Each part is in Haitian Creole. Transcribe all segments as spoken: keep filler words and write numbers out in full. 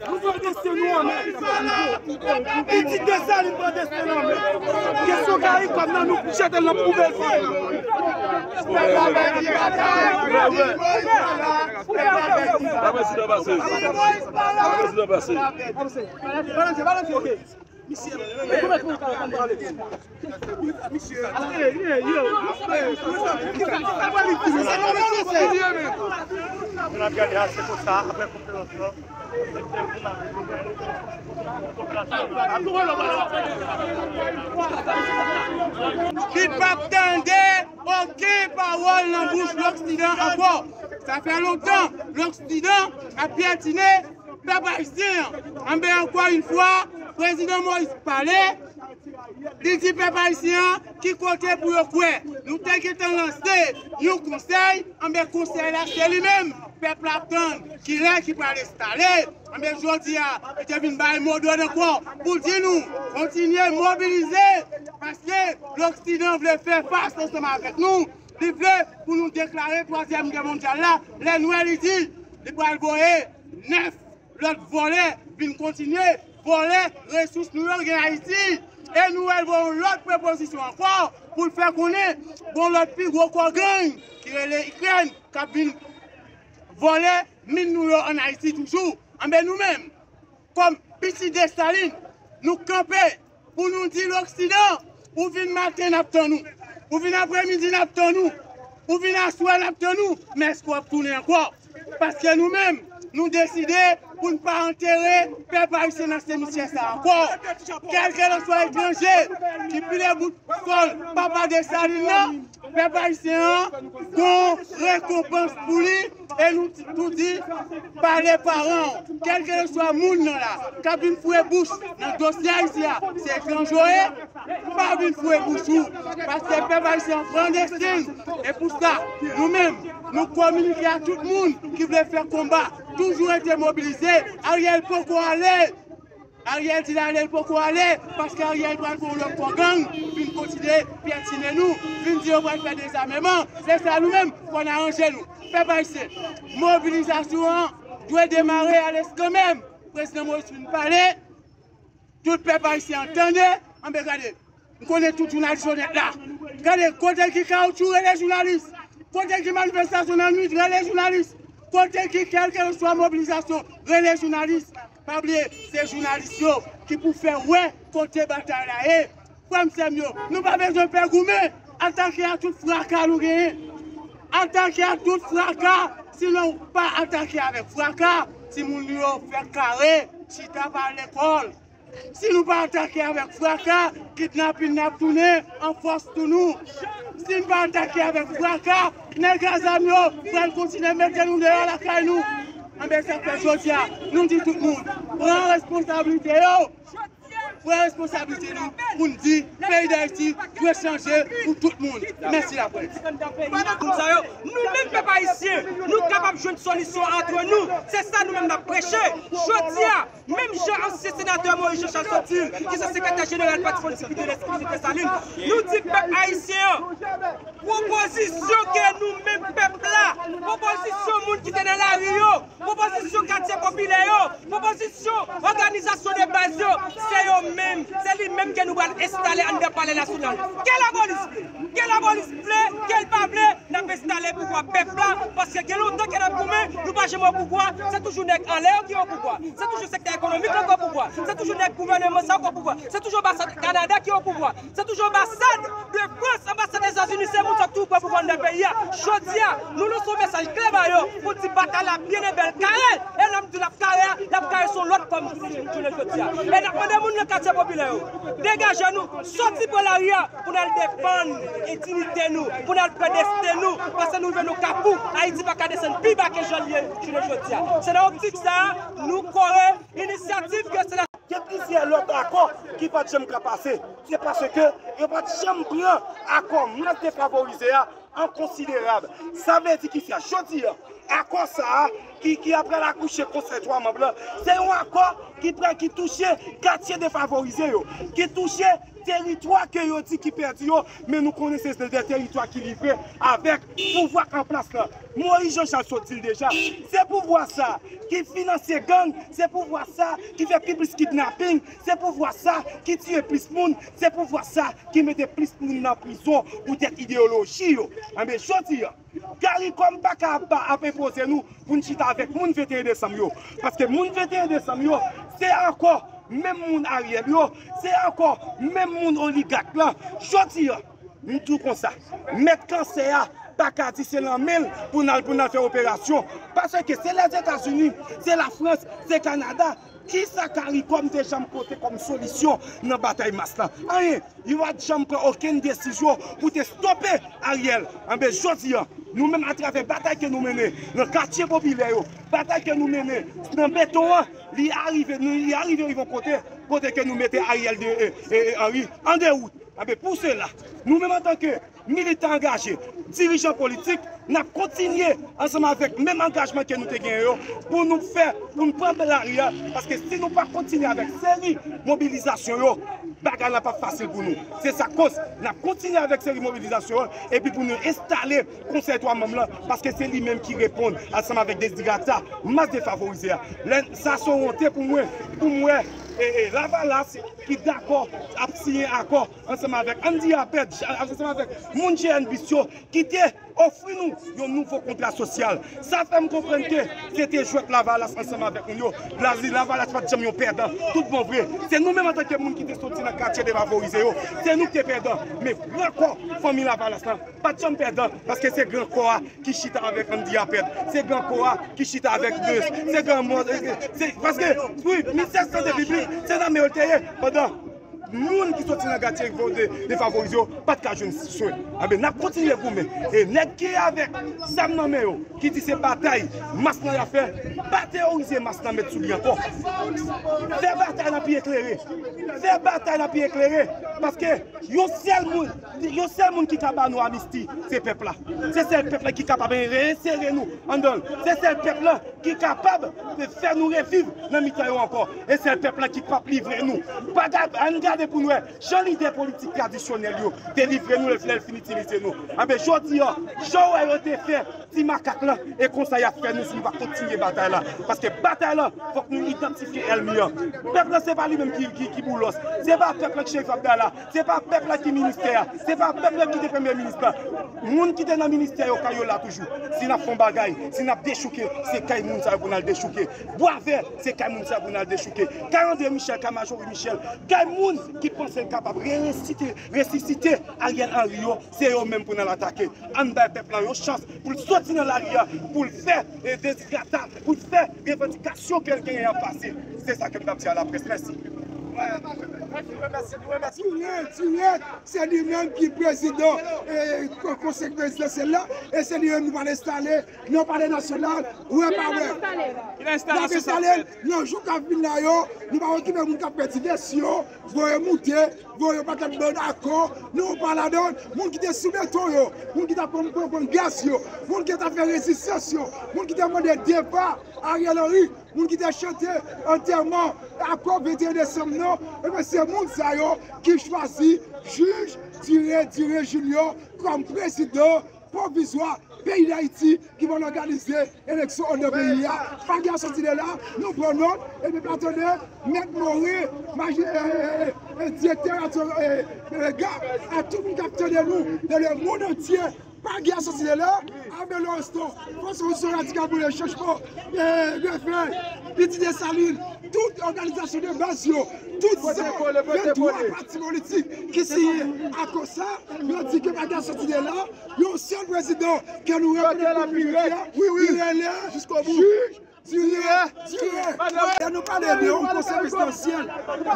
Nou pran desten nou an men. Pitit Desalin pran desten nou an men. Kesyon Karikòm nan, nou jete l nan poubèl fè. Prezidan pase. Prezidan pase. Balanse, balanse, ok. Misye, e kòman pou w ka konn pale? Misye, yo, yo. N ap gade a, se konsa, apre konferans lan. Li p ap tande okenn pawòl nan bouch Loksidan ankò. Sa fè lontan Loksidan ap pyètine pèp ayisyen an. Anben, ankò yon fwa, prezidan Moïse pale, li di pèp ayisyen an ki kote pou yo kwè. Nou te gentan lanse yon konsèy, anben, konsèy la se li menm. Pèp la ap tann kilè ki pral enstale. Anben, jodi a, li te vin bay modòd ankò pou di nou kontinye mobilize, paske Loksidan vle fè fas ansanm avèk nou. Li vle pou nou deklare twazyèm gè mondyal la. Lè nou wè li di li pral voye nèf lòt vòlè vin kontinye vòlè resous nou yo gen Ayiti. E nou wè l voye yon lòt pwopozisyon ankò pou l fè konnen gon lòt pi gwo kò gang ki rele Ikrèn k ap vin vòlè min nou yo ann Ayiti toujou. Anben, nou menm, kòm pitit Desalin, nou kanpe pou nou di Loksidan, ou vin maten n ap tann ou, ou vin apremidi n ap tann ou, ou vin aswè n ap tann ou, men èske w ap tounen ankò? Paske nou menm, nou deside pou n pa antere pèp ayisyen nan simityè sa a ankò. Kèlkelanswa etranje ki pile bout sòl papa Desalin nan, pèp ayisyen an gon rekonpans pou li. E nou tou di, pale paran w, kèlkeswa moun nan la k ap vin foure bouch nan dosye Ayiti a, se etranje w ye, pa vin foure bouch ou, paske pèp ayisyen an pran desten l. E pou sa, nou menm, nou kominike a tout moun ki vle fè konba, toujou rete mobilize. Ariel poko ale. Ariel di l ale, l poko ale, paske Ariel pral fè yon lòt kò gang vin kontinye pyètine nou, vin di yo pral fè dezameman. Se sa nou menm, fò n aranje nou. Pèp ayisyen, mobilizasyon an dwe demare alèz kanmenm. Prezidan Moïse fin pale, tout pèp ayisyen an tande, anben gade, m konnen tout jounalis onèt la. Gade, kote ki kawotchou rele jounalis, kote ki manifestasyon nan nwit rele jounalis, kote ki kèlkeswa mobilizasyon rele jounalis. Pa bliye, se jounalis yo ki pou fè wè kote batay la ye. Frè m, sè m yo, nou pa bezwen pè goumen. Atake a tout fraka nou genyen. Atake a tout fraka. Sinon, pa atake avèk fraka, timoun yo fè kare, chita pa al lekòl. Si nou pa atake avèk fraka, kidnapin ap tounen an fòs sou nou. Si n pa atake avèk fraka, nèg a zam yo pral kontinye mete nou deyò lakay nou. Anben, sa k fè jodi a, nou di tout moun, pran responsablite yo. Pran responsablite nou pou n di peyi Dayiti dwe chanje pou tout moun. Mèsi laprès. Moun sa yo, nou menm pèp ayisyen, nou kapab jwenn solisyon antre nou. Se sa nou menm n ap preche. Jodi a, menm jan ansyen senatè Moïse Jean Charles sot di l, ki se sekretè jeneral Pati Politik Lidè Lespri Desalin, nou di pèp ayisyen an, pwopozisyon ke nou menm pèp la, pwopozisyon moun ki te nan lari yo, pwopozisyon katye popilè yo, pwopozisyon òganizasyon de baz yo, se yo menm, se li menm ke nou pral enstale anndan Palè Nasyonal. Ke lapolis vle, ke lapolis vle, ke l pa vle, n ap enstale pouvwa pèp la, paske gen lontan ke n ap goumen, nou pa janm o pouvwa, se toujou nèg anlè yo ki o pouvwa, se toujou sektè ekonomik la ki o pouvwa, se toujou nèg gouvèneman sa yo ki o pouvwa, se toujou anbasad Kanada ki o pouvwa, se toujou anbasad de Frans, anbasad Etazini, se moun sa k toujou pran pouvwa anndan peyi a. Jodi a, nou lanse yon mesaj klè ba yo pou di batay la byen e bèl kare. E lè m di l ap kare a, l ap kare sou lòt fòm jounen jodi a. E n ap mande moun nan katye popilè yo, degaje nou, soti pran lari a pou n al defann e diyite nou, pou n al pran desten nou, paske nou rive nan kafou, Ayiti pa ka desann pi ba ke jan l ye jounen jodi a. Se nan optik sa a, nou kore inisyativ ke se la. Gen plizyè lòt akò ki pa t janm ka pase. Se paske yo pa t janm pran akò mas defavorize a an konsiderab. Sa vle di kisa? Jodi a, Akò sa a ki, ki ap pral akouche konsèy twa manm lan, se yon akò ki pral, ki touche katye defavorize yo, ki touche teritwa ke yo di ki pèdi yo, men nou konnen se de teritwa ki livre avèk pouvwa k an plas lan. Moyiz Jan Chal sot di l deja, se pouvwa sa ki finanse gang, se pouvwa sa ki fè pi plis kidnaping, se pouvwa sa ki tiye plis moun, se pouvwa sa ki mete plis moun nan prizon poutèt ideyoloji yo. Enben, jodi a, Caricom pa ka ap, ap enpoze nou pou n chita avèk moun venteyen desanm yo. Paske moun venteyen desanm yo, se ankò menm moun Ariel yo, se ankò menm moun oligak lan. Jodi a, m di w konsa, mèt kansè a pa ka di se nan men l pou n al, pou n al fè operasyon. Paske se Lèzetazini, se Lafrans, se Kanada. Kisa Caricom te janm pote kòm solisyon nan batay mas lan? Anyen. Yo pa t janm pran okenn desizyon pou te stope Ariel. Anben, jodi a, nou menm, atravè batay ke nou mennen nan katye popilè yo, batay ke nou mennen nan beton an, li arive, nou, li arive rive yon kote, kote ke nou mete Ariel de, e, e, e, Henry an dewout. Anben, pou sela, nou menm antanke militan angaje, dirijan politik, n ap kontinye ansanm avèk menm angajman ke nou te genyen yo pou nou fè, pou nou pran lari a, paske si nou pa kontinye avèk seri mobilizasyon yo, bagay la p ap fasil pou nou. Se sa koz n ap kontinye avèk seri mobilizasyon yo, epi pou nou enstale konsèy twa manm lan, paske se li menm ki reponn ansanm avèk deziderata mas defavorize a. Lè, sa se yon wonte pou mwen, pou m wè, e, e, Lavalas ki dakò ap siyen akò ansanm avèk Andy Aped, ansanm avèk moun G N bis yo ki te ofri nou yon nouvo kontra sosyal. Sa fè m konprann ke se te jwèt Lavalas ansanm avèk moun yo. Lavi Lavalas pa t janm yon pèdan. Tout bon vre, se nou menm antanke moun ki te soti nan katye defavorize yo, se nou ki te pèdan. Men gran kò fanmi Lavalas lan pa t janm pèdan, paske se gran kò a ki chita avèk Andy Aped, se gran kò a ki chita avèk Deus, se gran mò, se, se, paske, wi, ministè sante piblik, se nan men yo l te ye, pandan moun ki soti nan katye de, defavorize yo pa t ka jwenn swen. Anben, n ap kontinye goumen. E nèg ki avèk zam nan men yo, ki di se batay mas lan y ap fè, pa teyorize mas lan, met sou li ankò. Fè batay lan pi eklere. Fè batay lan pi eklere. Paske yon sèl moun, yon sèl moun ki ka ba nou amisti, se pèp la. Se sèl pèp la ki kapab reinsere nou anndan l. Se sèl pèp la ki kapab fè nou reviv nan mitan yo ankò. E sèl pèp la ki p ap livre nou. Pa gad, ann gade pou n wè jan lidè politik tradisyonèl yo te livre nou lè, lè l fin itilize nou. Anben, jodi a, jan w wè yo te fè ti makak lan, e konsa y ap fè nou si nou pa kontinye batay la. Paske batay lan, fòk nou idantifye ènmi an. Pèp lan, se pa li menm ki, ki, ki Boulos. Se pa pèp lan ki Cherif Abdallah. Se pa pèp la ki ministè a. Se pa pèp la ki te premye minis la. Moun ki te nan ministè yo, kay yo la toujou. Si n ap fè yon bagay, si n ap dechouke, se kay moun sa yo pou n al dechouke. Bwavè, se kay moun sa yo pou n al dechouke. Kay André Michel, kay Marjorie Michel, kay moun ki panse l kapab reresite, resisite Ariel Henry yo, se yo menm pou n al atake. Ann bay pèp lan yon chans pou l soti nan lari a, pou l fè, e, dezidrata, pou l fè revandikasyon ke l genyen an pase. Se sa ke m t ap di a laprès. Mèsi. Tirè, tirè, se li menm ki prezidan, e, ko-, konsèy prezidansyèl la, e se li menm nou pral enstale nan Palè Nasyonal, wè pa wè. N ap enstale l nan jou k ap vin la yo, nou pa okipe moun k ap pèdi vès yo, voye moute, voye yon pakèt bann akò, nou pa ladan l, moun ki te sou beton yo, moun ki t ap pran, pran, pran gaz yo, moun ki t ap fè rezistans yo, moun ki te mande depa Ariel Henry, moun ki te chante antèman akò venteyen desanm nan, ebyen se moun sa yo ki chwazi jij Dire, Dire Junior kòm prezidan pwovizwa peyi Dayiti ki pral òganize eleksyon anndan peyi a. Pa gen sòti de la, nou pran nòt, epi pa tande, Mèt Morin, maji-, e, e, e, e, direktè radyo, e, e, Rega, ak tout moun k ap tande nou dans le monde entier. Pa gen sòti de la, Abel Lorestan, Frans Revolisyon Radikal pou le Chanjman, e, Refèy, Piti Desalin, tout òganizasyon de baz yo, tout sa, venntwa pati politik ki siyen akò sa, yo di ke pa gen sòti de la, yon sèl prezidan ke nou rekonèt pou jodi a, wi, wi, li rele jij Dire, Dire. Lè nou pale de yon konsèy prezidansyèl,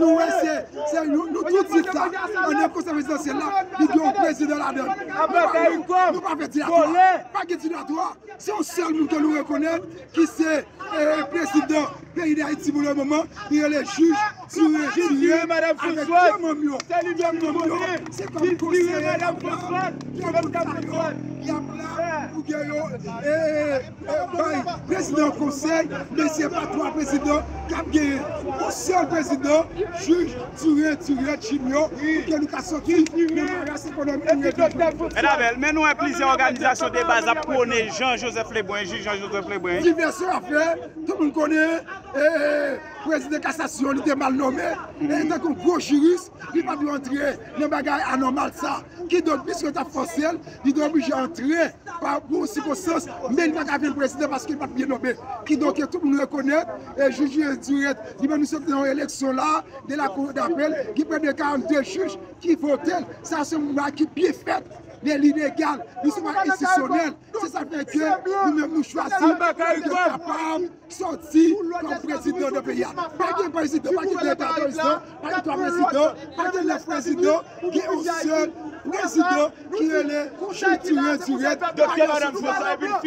nou wè se, se nou, nou tout di sa. Anndan konsèy prezidansyèl la, li gen yon prezidan ladan l. Nou pa, nou, nou pa fè dilatwa. Pa gen dilatwa. Se yon sèl moun ke nou rekonèt ki se, e, prezidan peyi Dayiti pou le moman, li rele jij Tire, tire, avèk de manm yo, de manm yo, se kòm konseye y ap la, de moun sa yo, y ap la pou gen yo, e, e, e, bay prezidan konsèy, men se pa twa prezidan k ap genyen. Yon sèl prezidan, jij, tire, tire, chimyo, pou ke nou ka soti nan maras ekonomik nou ye toujou. Medam, men nou wè plizyè òganizasyon de baz ap pwone Jean Joseph Lebrun, jij Jean Joseph Lebrun. Divès afè, tout moun konnen, e, e, prezidan kasasyon, li te mal nonmen, e tankou gwo jiris, li pa dwe antre nan bagay anòmal sa. Kidonk, piske yo t ap fòse l, li te oblije antre pa, pou sikonstans, men li pa ka vin prezidan paske li pa t byen nonmen. Kidonk, tout moun rekonèt, e jij Durette, li menm li sot nan yon eleksyon la, de la Cour d'appel, ki pran de karannde jij ki vote l. Sa se yon bagay ki byen fèt, men li legal, li se pa enstitisyonèl. Se sa k fè ke nou menm nou chwazi pou nou kapab sòti kòm prezidan de peyi a. Pa gen prezidan, pa gen de prezidan, pa gen twa prezidan, pa gen nèf prezidan, gen yon sèl prezidan ki rele Jean Durette Durette.